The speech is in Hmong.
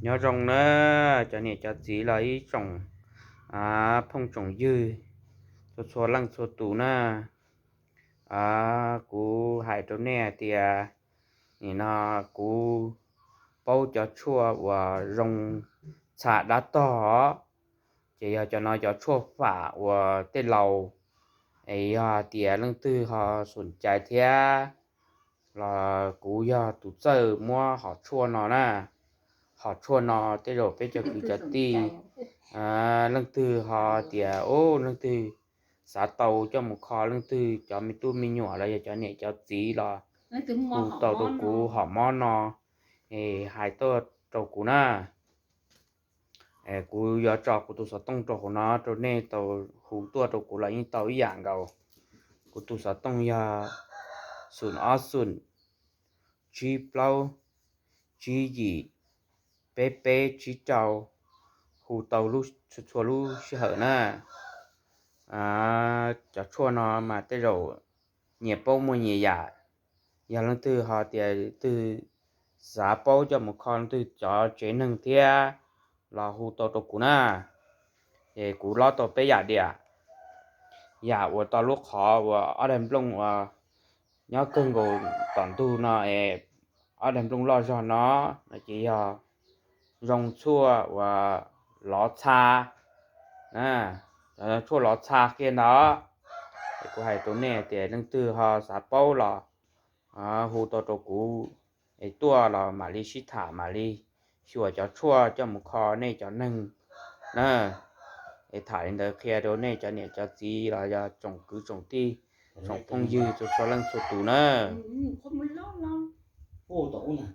Nyob zoo na, cov niam cov txiv los ib tsoom phooj tsoom ywg txhua txhua leej txhua tus na. Kuv hais rau nej hais tias, nim no kuv paub cov tshuaj uas zoo txha dab tog, ces yog cov no cov tshuaj fam uas tej laus, es yog hais tias leej twg ho xoom cai thiab los kuv yog tus txawj muab hom tshuaj no na. Hom tshuaj no tej zaum peb cov kwv cov tij, leej twg ho tias, u, leej twg xav tau coj mus kho leej twg cov me tub me nyuam los yog cov niam cov txiv los hu tau rau kuv hom mob no, es hais tuaj rau kuv na. Kuv yuav tso kuv tus xov tooj rau hauv no rau nej tau hu tuaj rau kuv los yeej tau ib yam nkaus. Kuv tus xov tooj yog xoom ob xoom, tsib plaub, tsib yim, peb peb tsib rau, hu tau txhua lub sij hawm na. Cov tshuaj no mas tej zaum nyias paub muaj nyias yam. Yog leej twg ho tias twg xav paub coj mus kho leej twg cov tsev neeg thiab los hu tau rau kuv na. Es kuv lob tau peb yam diam. Yam uas tau lub qhov uas ob daig nplooj uas nyob kawg nkaus tom ntug no es ob daig nplooj loj zog no, no ces yog zoo tshuaj uas lov txha, tshuaj lov txha kiag ntawd. Es kuv hais rau nej tias leej twg ho xav paub los hu tau rau kuv, es tuaj los mam li sib tham mam li xyuas cov tshuaj coj mus kho nej cov neeg na. Es tham li ntawd qhia rau nej cov niam cov txiv los yog tsoom kwv tsoom tij, tsoom phooj ywg txhua txhua leej txhua tus na.